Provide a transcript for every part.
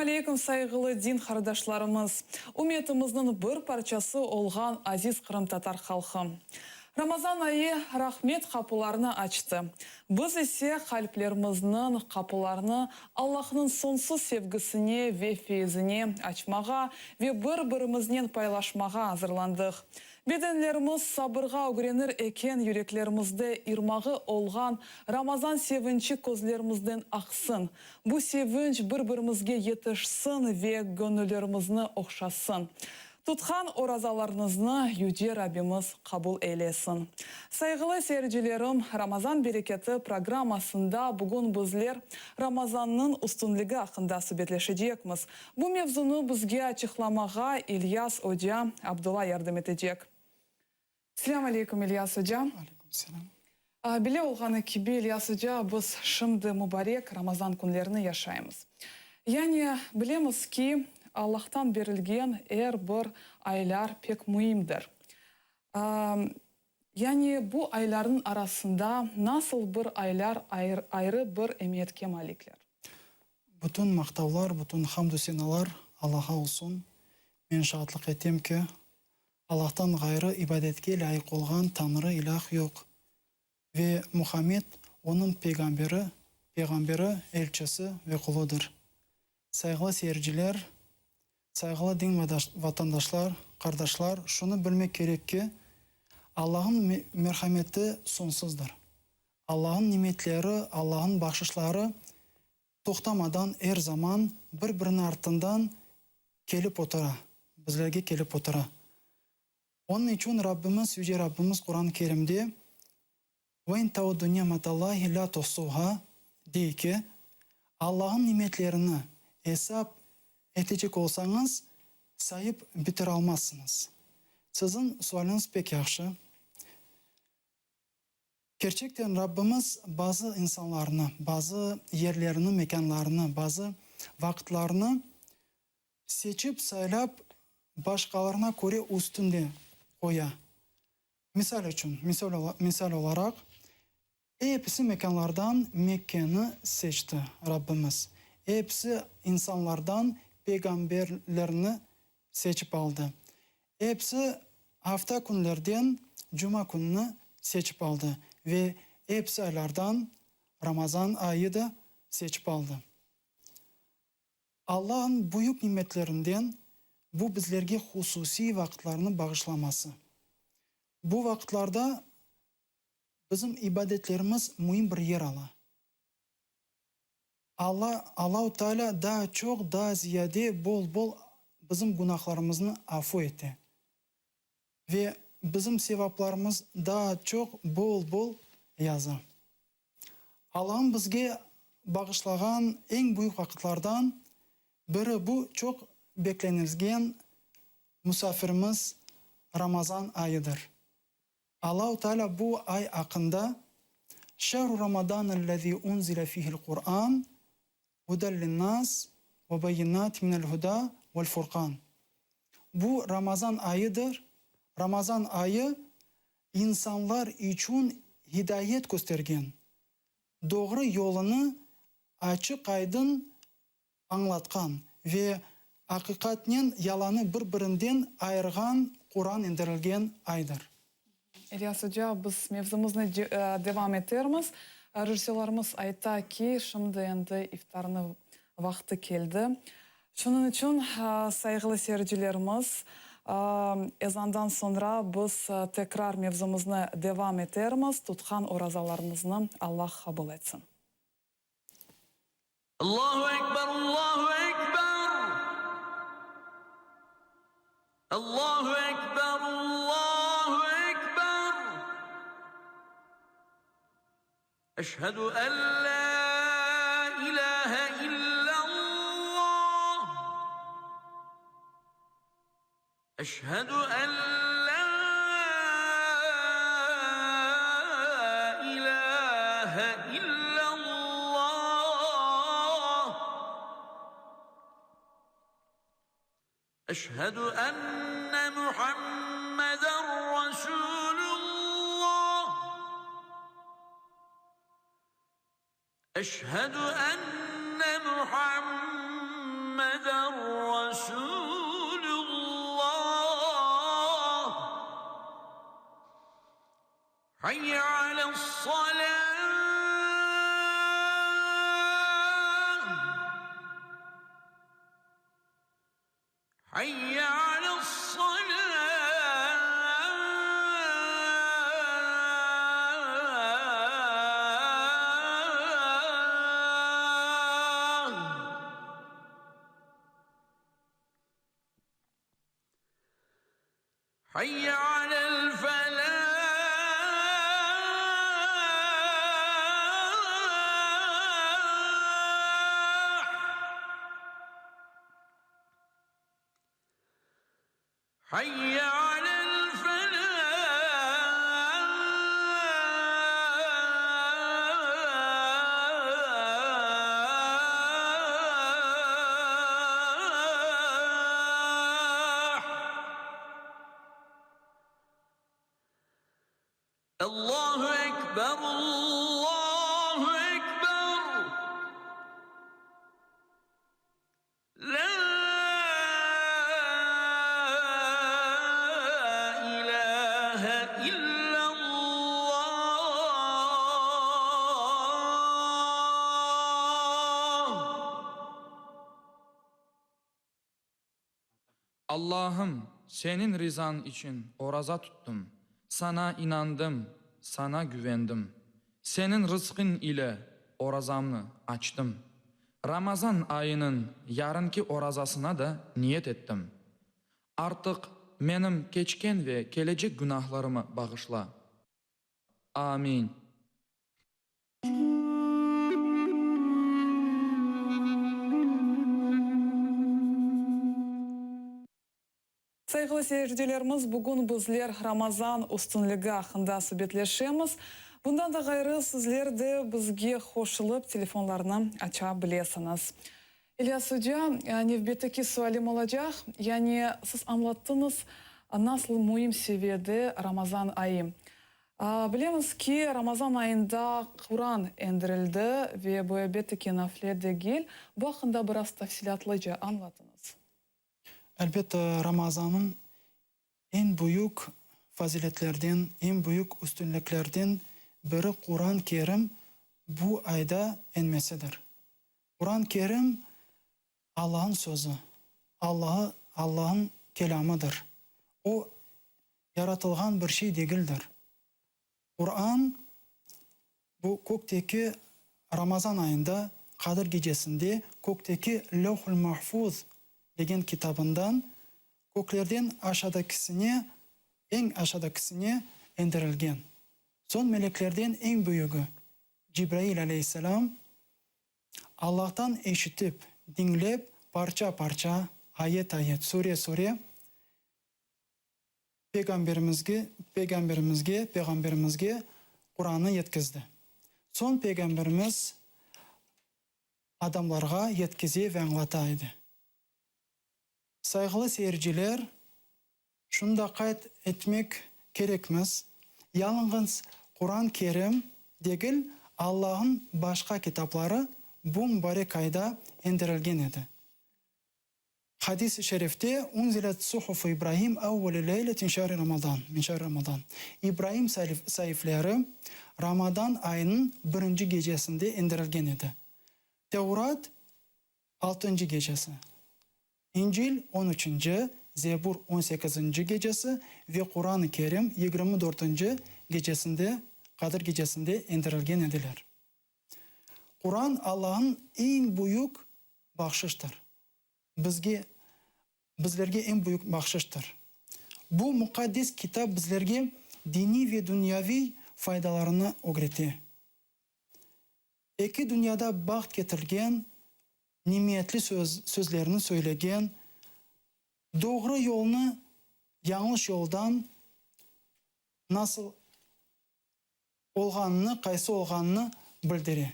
Selâm aleykum, sayğılı din qardaşlarımız, ümmetimizniñ bir parçası olğan aziz qırımtatar halqı! Ramazan ayı rahmet qapılarını açtı. Biz ise qalplerimizniñ qapılarını Allahnıñ soñsuz sevgisine ve feyzine açmağa ve bir-birimiznen paylaşmağa azırlandıq. Bedenlerimiz sabırğa ögrenir eken yüreklerimizde irmağı olğan Ramazan sevinçi közlerimizden aqsın. Bu sevinç bir-birimizge yetişsin ve göñüllerimizni ohşasın. Tutqan orazalarıñıznı Yüce Rabbimiz qabul eylesin. Sayğılı seyircilerim, Ramazan bereketi programmasında bugün bizler Ramazannıñ üstünligi aqqında subetleşecekmiz. Bu mevzunı bizge açıqlamağa İlyas oca Abdulla yardım etecek. Selâm aleyküm, İlyas oca. Aleyküm selâm. Belli olğanı kibi, İlyas oca, biz şimdi mubarek Ramazan künlerini yaşaymız. Yani, bilemiz ki, Allahtan berilgen er bir aylar pek müimdir. Yani, bu aylarnıñ arasında nasıl bir aylar ayrı bir emiyetke malikler? Bütün maqtavlar, bütün hamdü senalar Allaha olsun. Men şaatlıq etem ki, Allahtan ğayrı ibadetke lâyıq olğan Tañrı ilâh yoq ve Muhammed Onıñ peyğamberi, peyğamberi, elçisi ve quludır. Sayğılı seyirciler, sayğılı din vatandaşlar, qardaşlar, şunı bilmek kerek ki, Allah'ın merhameti soñsuzdır. Allah'ın nimetleri, Allah'ın bahşışları toqtamadan er zaman bir-biriniñ artından kelip otura, bizlerge kelip otura. Onıñ içün Rabbimiz, Yüce Rabbimiz Quran-ı Kerimde, Ve in tauddu ni'metallahi la tuhsuha, dey ki, Allah'ın nimetlerini esap etecek olsañız, sayıp bitiralmazsıñız. Siziñ sualiñiz pek yahşı. Kerçekten Rabbimiz bazı insanlarnı, bazı yerlerni, mekânlarnı, bazı vaqıtlarnı seçip, saylap, başqalarına köre üstünde qoya. Misal içün, misal olaraq, episi mekânlardan Mekkeni seçti Rabbimiz, episi insanlardan peygamberlerni seçip aldı, episi afta künlerden cuma kününi seçip aldı ve episi aylardan Ramazan ayı da seçip aldı. Allahnıñ büyük nimetlerinden bu bizlerge hususiy vaqıtlarnı bağışlaması. Bu vaqıtlarda bizim ibadetlerimiz müim bir yer ala. Alla, Allahu Teala daa çoq, daa ziyade bol-bol bizim günahlarımıznı afu ete. Ve bizim sevaplarımız daa çoq bol-bol yaza. Allah'ın bizge bağışlağan eñ büyük vaqıtlardan biri bu çoq beklenilgen musafirimiz Ramazan ayıdır. Allahu Teala bu ay aqqında, Şehru Ramadanellezî unzile fîhil Kur'an huden linnâs ve beyinâtin minel hudâ vel furqan. Bu Ramazan ayıdır. Ramazan ayı insanlar içün hidayet köstergen, doğru yolunı açıq-aydın añlatqan ve aqiqatnen yalanı bir-birinden ayırğan Quran endirilgen aydır. İlyas oca, biz mevzumıznı devam etermiz. Rejissörlarımız ayta ki, şimdi endi iftarnıñ vaqtı keldi. Şunıñ içün, sayğılı seyircilerimiz, ezandan soñra biz tekrar mevzumıznı devam etermiz. Tutqan orazalarıñıznı Allah qabul etsin. Allahu Ekber, Allahu Ekber! Allahu Ekber, Allahu Ekber! Eşhedü en la ilahe illallah! Eşhedü en la ilahe illallah. Eşhedü enne Muhammeden Resulullah. Eşhedü enne Muhammeden. Rasulullah. Hayya alas-salah. Hayya alas-salah. Hayya alel-felâh. Hayya alel-felâh. Allahu ekber, Allahu ekber. Lâ ilâhe illallah. Allahım, Seniñ rizañ içün oraza tuttım, Saña inandım, Saña güvendim. Seniñ rızqıñ ile orazamnı açtım. Ramazan ayınıñ yarınki orazasına da niyet ettim. Artıq menim keçken ve kelecek günahlarımı bağışla. Amin. Sayğılı seyircilerimiz, bugün bizler Ramazan üstünligi aqqında subetleşemiz. Bundan da ğayrı, sizler de bizge qoşulıp, telefonlarnı aça bilesiñiz. İlyas oca, nevbetteki sualim olacaq, yani siz añlattıñız, nasıl müim seviyede Ramazan ayı. Bilemiz ki, Ramazan ayında Quran endirildi ve bu elbette ki nafile degil. Bu aqqında biraz tafsilâtlıca añlatıñız. Elbette, Ramazannıñ eñ büyük faziletlerden, eñ büyük üstünliklerden biri Quran Kerim bu ayda enmesidir. Quran Kerim Allahnıñ sözü, Allağı, Allahnıñ kelâmıdır. O, yaratılğan bir şey degildir. Quran, bu kökteki Ramazan ayında, Qadir gecesinde kökteki Levhul Mahfuz degen kitabından köklerden aşadakisine, eñ aşadakisine endirilgen. Soñ meleklerden eñ büyügi, Cibrail aleyhisselam, Allahtan eşitip, diñlep, parça-parça, ayet-ayet, sure-sure Peyğamberimizge, Peyğamberimizge, Peyğamberimizge Qurannı yetkizdi. Soñ Peyğamberimiz adamlarğa yetkize ve añlata edi. Sayğılı seyirciler, şunı da qayd etmek kerekmiz, yalıñız Quran Kerim degil, Allahnıñ başqa kitapları bu mubarek ayda endirilgen edi. Hadis-i şerifte, Unzilet suhufu İbrahim evveli leyletin şehri Ramazan, min şehri Ramazan, İbraim saifleri Ramadan ayınıñ birinci gecesinde endirilgen edi. Tevrat, altıncı gecesi, İncil, on üçünci, Zebur, on sekizinci gecesi ve Quran-ı Kerim, 24-nci gecesinde, Qadir gecesinde endirilgen ediler. Quran Allahnıñ eñ büyük bahşıştır. Bizge, bizlerge eñ büyük bahşıştır. Bu muqaddes kitap bizlerge diniy ve dünyaviy faydalarını ögrete. Eki dünyada baht ketirgen, nimetli söz, sözlerni söylegen, doğru yolnı yañlış yoldan nasıl olğanını, qaysı olğanını bildire.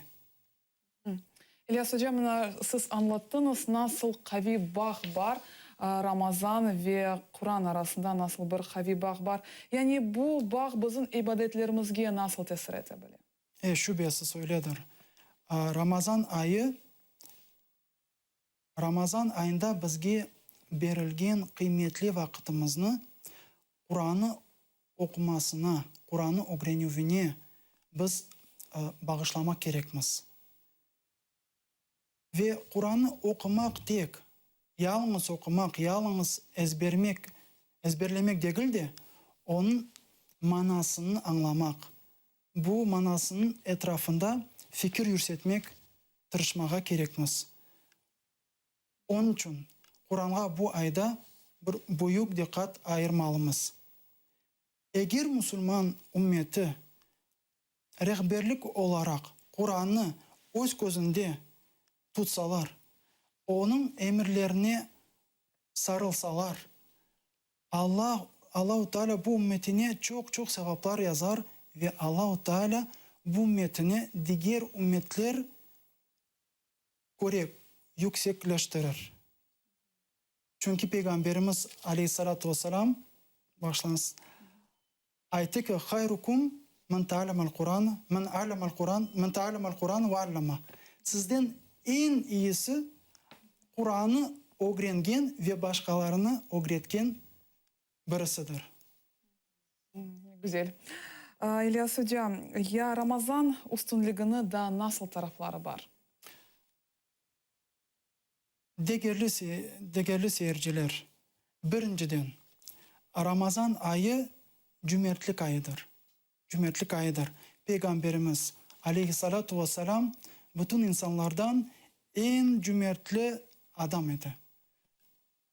İlyas oca, mına siz añlattıñız, nasıl qaviy bağ bar Ramazan ve Quran arasında, nasıl bir qaviy bağ bar. Yani bu bağ bizim ibadetlerimizge nasıl tesir ete bile? E, şübesiz öyledir. Ramazan ayı. Ramazan ayında bizge berilgen qıymetli vaqıtımıznı Qurannı oqumasına, Qurannı ögrenüvine biz bağışlamaq kerekmiz. Ve Qurannı oqumaq tek, yalıñız oqumaq, yalıñız ezbermek, ezberlemek degil de, onıñ manasını añlamaq, bu manasınıñ etrafında fikir yürsetmek tırışmağa kerekmiz. Onıñ içün Quranğa bu ayda bir büyük diqqat ayırmalımız. Eger musulman ümmeti rehberlik olaraq Qurannı öz közünde tutsalar, onıñ emirlerine sarılsalar, Alla, Allahu Teala bu ümmetine çoq-çoq sevaplar yazar ve Allahu Teala bu ümmetini diger ümmetler köre yüksekleştirir. Çünki Peyğamberimiz, aleyhissalâtu vesselâm, bağışlañız, ayttı ki, Hayrukum men teallemal Quran, men allemal Quran, men teallemal Quran ve allema. Sizden eñ iyisi Qurannı ögrengen ve başqalarına ögretken birisidir. Ne güzel. İlyas oca, ya Ramazan üstünligini daa nasıl tarafları bar? Degerli degerli seyirciler, birinciden, Ramazan ayı cümertlik ayıdır. Cümertlik ayıdır. Peygamberimiz, aleyhi-salâtu ve-selâm, bütün insanlardan eñ cümertli adam edi.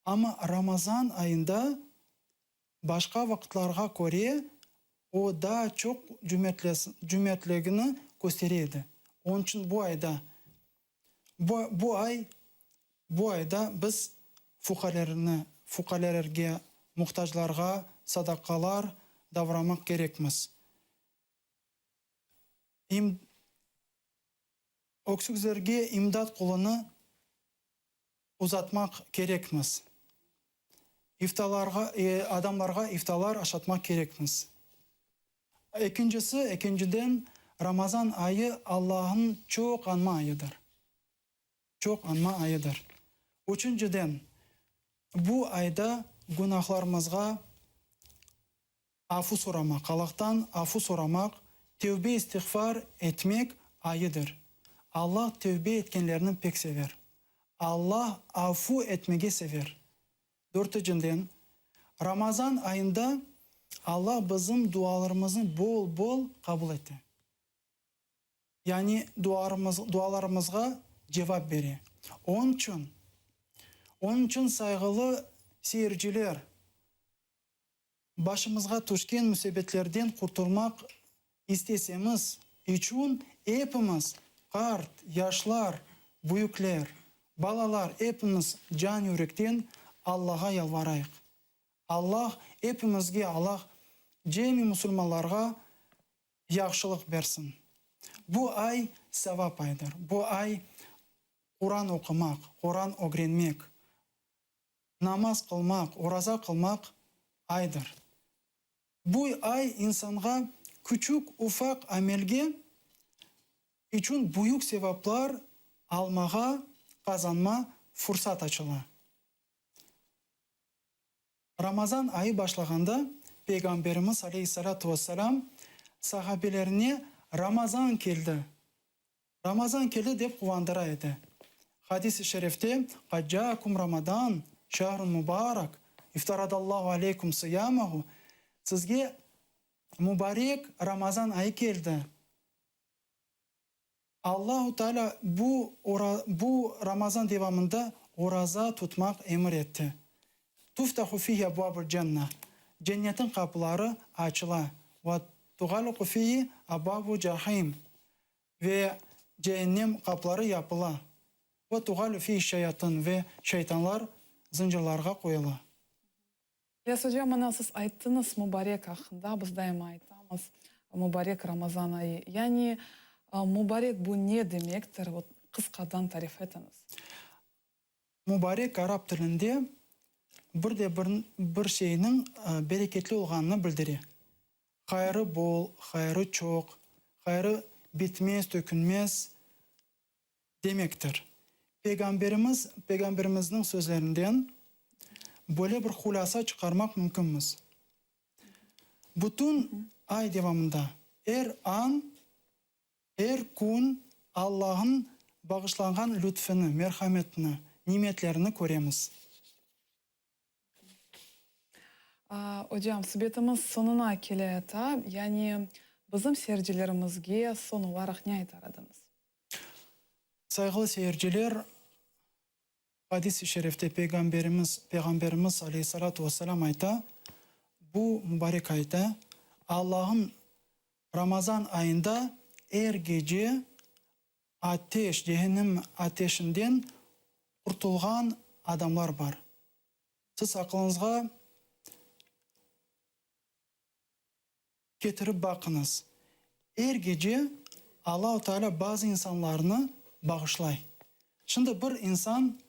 Amma Ramazan ayında Başqa vaqıtlarğa köre o daa çoq cümertligini köstere edi. Onıñ içün bu ayda, bu, bu ay, bu ayda biz fuqarelerni, fuqarelerge, muhtaclarğa sadaqalar davramaq kerekmiz. İm, öksüzlerge imdat qolunı uzatmaq kerekmiz. İftalarğa, adamlarğa iftalar aşatmaq kerekmiz. Ekincisi, ekinciden, Ramazan ayı Allahnıñ çoq añma ayıdır. Çoq añma ayıdır. Üçünciden, bu ayda günahlarımızğa Afu soramaq, Allahtan afu soramaq, tevbe-istiğfar etmek ayıdır. Allah tevbe etkenlerni pek sever. Allah afu etmege sever. Dörtücinden, Ramazan ayında Allah bizim dualarımıznı bol-bol qabul ete. Yani dualarımızğa cevap bere. Onıñ içün, onıñ içün sayğılı seyirciler, Başımızğa tüşken müsebetlerden qurtulmaq istesemiz içün epimiz, qart, yaşlar, büyükler, balalar, epimiz can-yürekten Allağa yalvarayıq. Allah epimizge, Allah cemi musulmanlarğa yahşılıq bersin. Bu ay sevap aydır. Bu ay Quran oqumaq, Quran ögrenmek, Namaz qılmaq, oraza qılmaq aydır. Bu ay insanğa küçük, ufaq amelge içün büyük sevaplar almağa, qazanma fursat açıla. Ramazan ayı başlağanda Peyğamberimiz aleyhissalâtu vesselâm sahabelerine Ramazan keldi, Ramazan keldi dep quvandıra edi. Hadis-i şerifte, Qad caakum Ramadan, şehrun mubarak, iftaradallahu aleykum sıyamahu, Sizge mubarek Ramazan ayı keldi, Allahu Teala bu bu Ramazan devamında oraza tutmaq emir etti. Tuftahu fihi abvabul cenna, Cennetiñ qapıları açıla, ve tuğaluqu fihi abvabu cahim, Ve ceennem qapıları yapıla. Ve tuğalü fihi şeyatın, ve şeytanlar zıncırlarğa qoyula. İlyas oca, mına siz ayttıñız mubarek aqqında, biz daima aytamız, mubarek Ramazan ayı. Yani mubarek bu ne demektir, vot qısqadan tarif etiñiz. Mubarek arap tilinde bir de bir bir şeyniñ bereketli olğanını bildire. Hayırı bol, hayırı çoq, hayırı bitmez, tökünmez demektir. Peyğamberimiz, Peyğamberimizniñ sözlerinden böyle bir hulâsa çıqarmaq mümkünmiz, Bütün ay devamında er an, er kün Allahnıñ bağışlanğan lütfini, merhametini, nimetlerini köremiz. Ocam, subetimiz soñuna keleyata, yani bizim seyircilerimizge soñ olaraq ne aytar ediñiz? Sayğılı seyirciler, hadis-i şerifte Peyğamberimiz, Peyğamberimiz aleyhi-salâtu ve-selâm ayta, bu mübarek ayda Allah'ın Ramazan ayında er gece ateş, cehennem ateşinden qurtulğan adamlar bar. Siz aqılıñızğa ketirip baqıñız, er gece Allahu Teala bazı insanlarnı bağışlay. Şimdi bir insan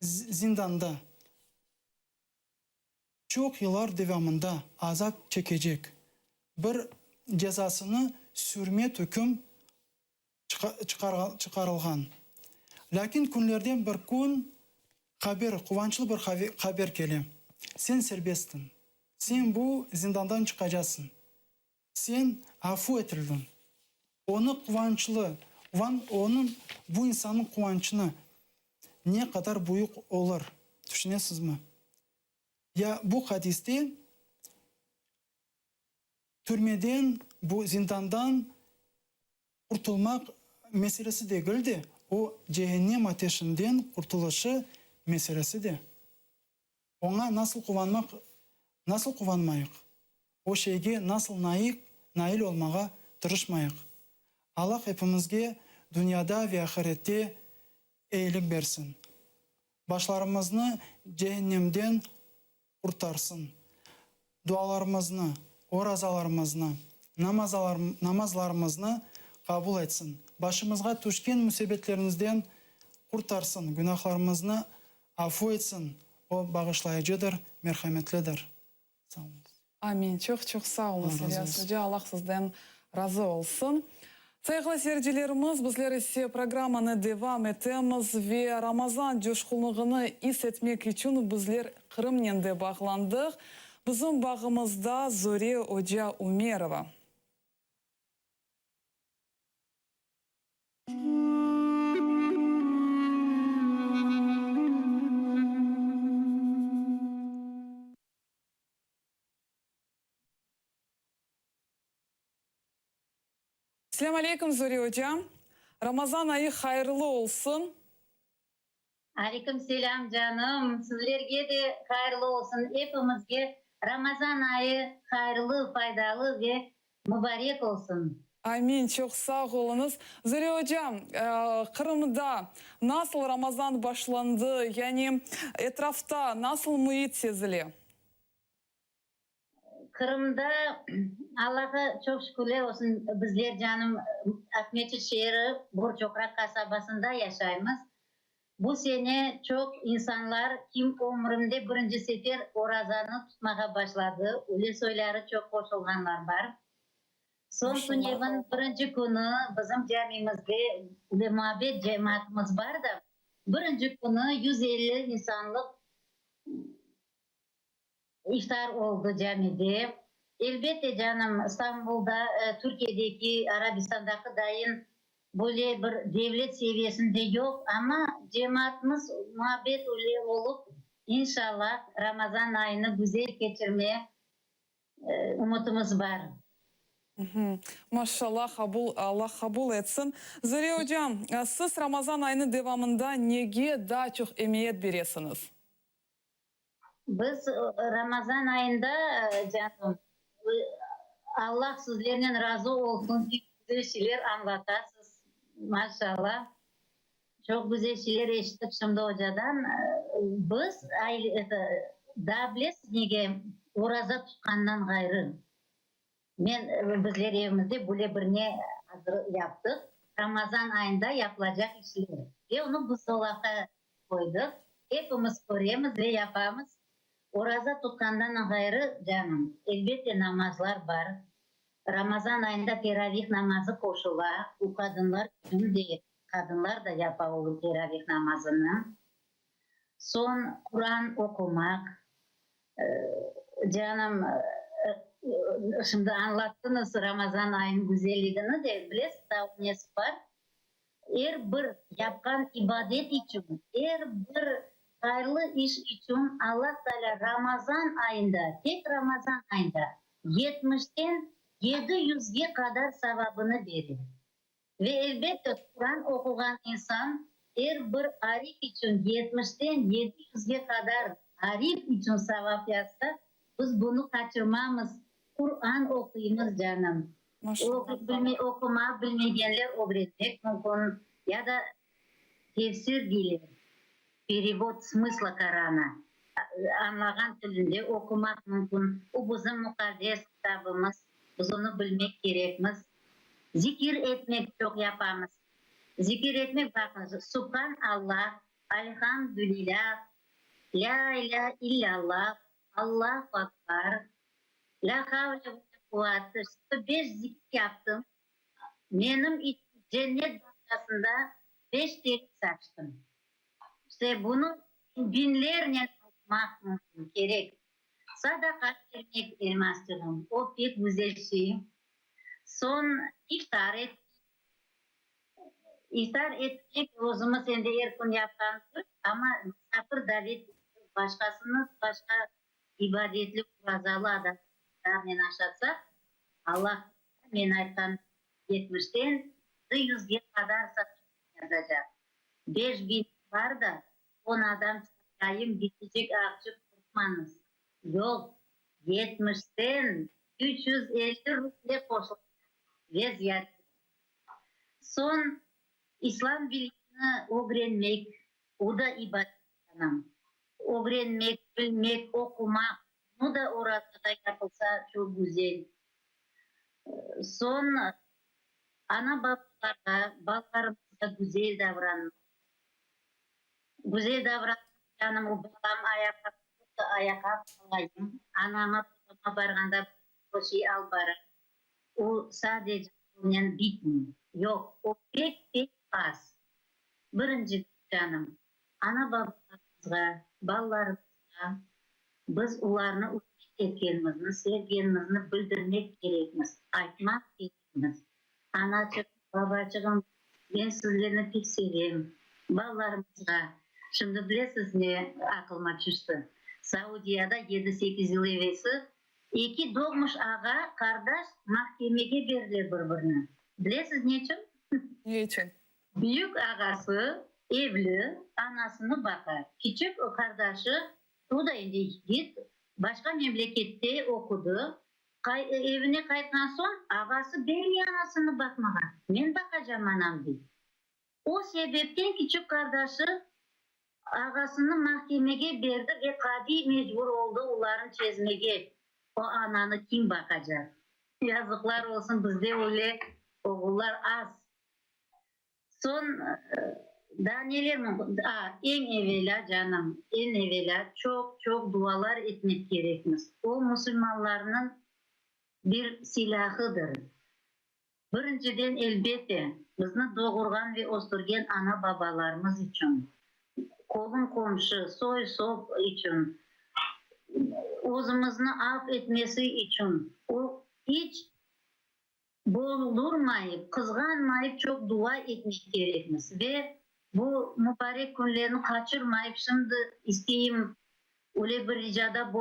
zindanda çoq yıllar devamında azap çekecek, bir cezasını sürme üküm çıqarılğan. Lâkin künlerden bir kün haber, quvançlı bir haber kele, sen serbestsin, sen bu zindandan çıqacasıñ, sen afu etildiñ. Onı quvançlı, onıñ, bu insannıñ quvançını ne qadar büyük olur, tüşünesizmi? Ya bu hadiste Türmeden, bu zindandan qurtulmaq meselesi degil de, o cehennem ateşinden qurtulışı meselesi de. Oña nasıl quvanmaq, nasıl quvanmayıq? O şeyge nasıl naik, nail olmağa tırışmayıq? Allah epimizge dünyada ve ahirette eyilik bersin. Başlarımıznı cehennemden qurtarsın. Dualarımıznı, orazalarımıznı, namazlarımıznı qabul etsin. Başımızğa tüşken müsibetlerimizden qurtarsın, günahlarımıznı afu etsin. O, bağışlayıcıdır, merhametlidir. Sağ oluñız. Amin. Çoq çoq sağ oluñız, İlyas oca. Allah sizden razı olsun. Sayğılı seyircilerimiz, bizler ise programmanı devam etemiz ve Ramazan coşqunlığını is etmek içün bizler Qırımnen de bağlandıq. Bizim bağımızda Zore oca Ümerova. Selâm aleyküm, Zore oca. Ramazan ayı hayırlı olsun. Aleyküm selâm, canım. Sizlerge de hayırlı olsun. Epimizge Ramazan ayı hayırlı, faydalı ve mubarek olsun. Amin, çoq sağ oluñız. Zore oca, Qırımda nasıl Ramazan başlandı, yani etrafta nasıl müit sezile? Qırımda, Allah'a çoq şükürler olsun, bizler, canım, Aqmeçit şeeri, Borçoqraq qasabasında yaşaymız. Bu sene çoq insanlar, kim ömründe birinci sefer orazanı tutmağa başladı, öyle soyları çoq qoşulğanlar bar. Soñ tünevin birinci künü bizim camimizde öyle muabbet cemaatımız bar da, birinci künü 150 insanlıq İftar oldı camide. Elbette, canım, İstanbulda, Türkiyedeki, Arabistandaki dayın böyle bir devlet seviyesinde yoq, amma cemaatımız muabbet ile olıp, inşallah, Ramazan ayını güzel keçirme ümütimiz bar. Maşallah, qabul, Allah qabul etsin. Zöre ocam, siz Ramazan ayını devamında nege daa çoq emiyet beresiñiz? Biz Ramazan ayında, canım, Allah sizlernen razı olsun, pek güzel şeyler añlatasız, maşallah. Çoq güzel şeyler eşittik şimdi ocadan. Biz, daa bilesiz nege, oraza tutqandan ğayrı, Men, bizler evimizde böyle bir ne azır yaptıq, Ramazan ayında yapılacaq işler. Ve onı buzdolapqa qoydıq. Epimiz köremiz ve yapamız. Oraza tutqandan ğayrı, canım, elbette namazlar bar. Ramazan ayında teravih namazı qoşula, bu qadınlar içün de. Qadınlar da yapa olur teravih namazını. Soñ Quran oqumaq. Canım, şimdi añlattıñız Ramazan ayınıñ güzelligini de, bilesiz, daa nesi bar? Er bir yapqan ibadet içün, er bir hayırlı iş içün Allah Taalâ Ramazan ayında, tek Ramazan ayında yetmişten yedi yüzge qadar savabını bere. Ve elbette, Quran oquğan insan er bir arif içün yetmişten yedi yüzge qadar arif içün savap yazsa, biz bunı qaçırmamız, Quran oquymız, canım. Oqumaq bilmegenler ögrenmek mümkün, ya da tefsir deyler, perevod smısla Korana, añlağan tilinde oqumaq mümkün. O bizim muqaddes kitabımız, biz onı bilmek kerekmiz. Zikir etmek çoq yapamız. Zikir etmek, baqıñız, Subhan Allah, Alhamdülilâh, Lâ ilâhe illâllah, Allahu akbar, Lâ havle ve lâ quvvate, şimdi beş zikir yaptım, menim içün cennet bağçasında beş terek saçtım. İşte bunı biñlernen aytmaq mümkün, kerek. Sadaqa bermek, Elmazçığım, o pek güzel şey. Soñ iftar etmek. İftar etmek özümiz endi er kün yapqanımız, amma misafir davet etip, başqasını başqa ibadetli, orazalı adamlarnen aşatsaq, Allah men aytqan yetmişten yüzge qadar sadaqa yazacaq. 5000 bar da, on adam çağırayım, bitecek aqça, qorqmañız. Yoq, yetmişten 350 ruble qoşulacaq ve ziyade. Soñ, İslâm bilgini ögrenmek, o da ibadet, canım. Ögrenmek, bilmek, oqumaq, bu da orazada yapılsa çoq güzel. Soñ, ana-babalarğa, balalarımızğa güzel davranmaq. Güzel davranmaq, canım, o balam ayaqqap, ayaqqap alayım, anama, babama barğanda bir şey alıp barayım. O sadece bunen bitmey. Yoq, o pek-pek az. Birinci, canım, ana-babalarımızğa, balalarımızğa biz olarnı ürmet etkenimizni, sevgenimizni bildirmek kerekmiz, aytmaq kerekmiz. Anaçığım, babaçığım, men sizlerni pek sevem. Balalarımızğa, şimdi bilesiz ne aqlıma tüşti? Saudiyada yedi-sekiz yıl evelsi Eki doğmuş ağa, qardaş mahkemege berdiler bir-birini. Bilesiz neçün? Ne içün? Büyük ağası evli, anasını baqa. Kiçik qardaşı, o da endi yigit, başqa memlekette oqudı. Evine qaytqan soñ, ağası bermey anasını baqmağa. Men baqacam anam, dey. O sebepten kiçik qardaşı ağasını mahkemege berdi ve qadiy mecbur oldı olarnı çezmege, o ananı kim baqacaq? Yazıqlar olsun, bizde öyle oğullar az. Soñ, daa neler mümkün? A, eñ evelâ, canım, eñ evelâ çoq-çoq dualar etmek kerekmiz. O, musulmanlarnıñ bir silâhıdır. Birinciden, elbette, bizni doğurğan ve östürgen ana-babalarımız içün, qolum-qomşu, soy-sop içün, özümizni af etmesi içün o iç boldurmayıp, qızğanmayıp çoq dua etmek kerekmiz. Ve bu mubarek künlerni qaçırmayıp, şimdi isteyim öyle bir ricada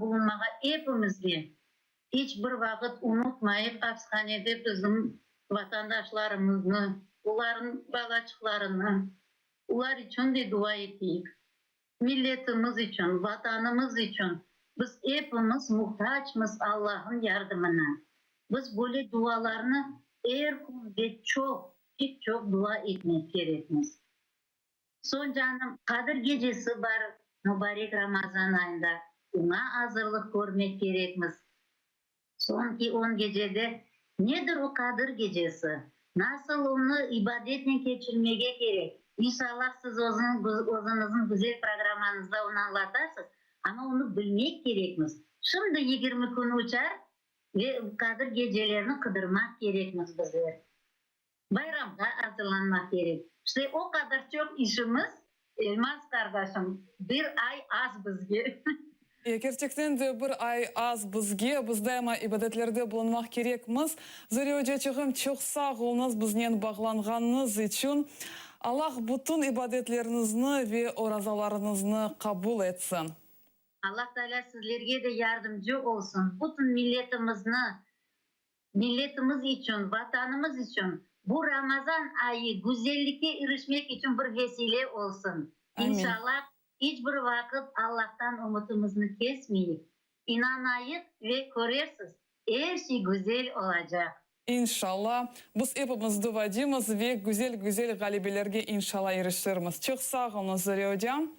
bulunmağa epimizge, İç bir vaqıt unutmayıq, apishanede bizim vatandaşlarımıznı, olarnıñ balaçıqlarını, olar içün de dua eteyik. Milletimiz içün, Vatanımız içün biz epimiz muhtacmız Allahnıñ yardımına. Biz böyle dualarnı er kün ve çoq, pek çoq dua etmek kerekmiz. Soñ, canım, Qadir gecesi bar, mubarek Ramazan ayında oña azırlıq körmek kerekmiz. Soñki on gecede nedir o Qadir gecesi, nasıl onı ibadetnen keçirmege kerek, inşallah siz özüñizniñ güzel programmañızda onı añlatasız, amma onı bilmek kerekmiz. Şimdi 20 kün uçar ve Qadir gecelerini qıdırmaq kerekmiz bizler. Bayramğa azırlanmaq kerek. İşte, o qadar çoq işimiz, Elmaz qardaşım, bir ay az bizge. E, kerçekten de bir ay az bizge, biz daima ibadetlerde bulunmaq kerekmiz. Zore ocaçığım, çoq sağ oluñız biznen bağlanğanıñız içün. Allah bütün ibadetleriñizni ve orazalarıñıznı qabul etsin. Allah Teala sizlerge de yardımcı olsun, bütün milletimizni, milletimiz içün, Vatanımız içün bu Ramazan ayı güzellikke irişmek içün bir vesile olsun. Amin. İnşallah, iç bir vaqıt Allahtan ümütimizni kesmeyik, inanayıq ve körersiz, er şey güzel olacaq. İnşalla, biz epimiz duvacımız ve güzel-güzel ğalebelerge inşalla irişirmiz. Çoq sağ oluñız, Zore ocam.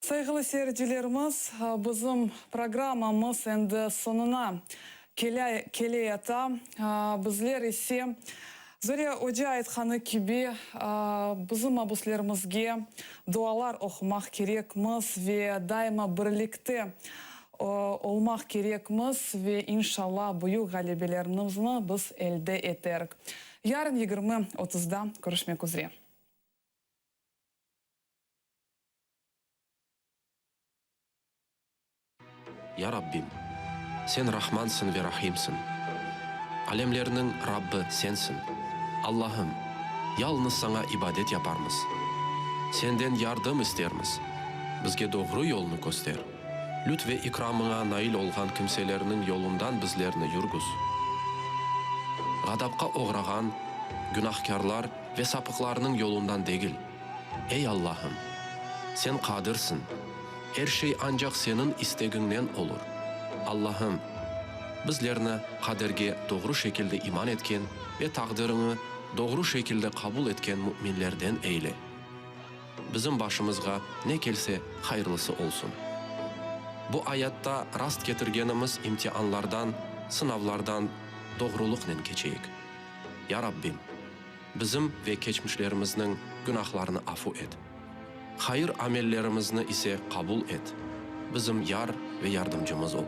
Sayğılı seyircilerimiz, bizim programmamız endi soñuna kele yata. Bizler ise, Zore oca aytqanı kibi, bizim mabuslerimizge dualar oqumaq kerekmiz ve daima birlikte olmaq kerekmiz ve inşalla büyük ğalebelerimizni biz elde eterik. Yarın 20:30da körüşmek üzre. Ya Rabbim, Sen Rahmansıñ ve Rahimsiñ, alemlerniñ Rabbi Sensiñ. Allahım, yalıñız Saña ibadet yaparmız, Senden yardım istermiz, bizge doğru yolnı köster, lütf ve ikramıña nail olğan kimselerniñ yolundan bizlerni yürgüz. Ğadapqa oğrağan günahkârlar ve sapıqlarnıñ yolundan degil. Ey Allahım! Sen Qadirsiñ, er şey ancaq Seniñ istegiñnen olur. Allahım, bizlerni qaderge doğru şekilde iman etken ve taqdiriñi doğru şekilde qabul etken müminlerden eyle. Bizim başımızğa ne kelse, hayırlısı olsun. Bu ayatta rast ketirgenimiz imtianlardan, sınavlardan doğrulıqnen keçeyik. Ya Rabbim! Bizim ve keçmişlerimizniñ günahlarını afu et. Hayır amellerimizni ise qabul et. Bizim yar ve yardımcımız ol.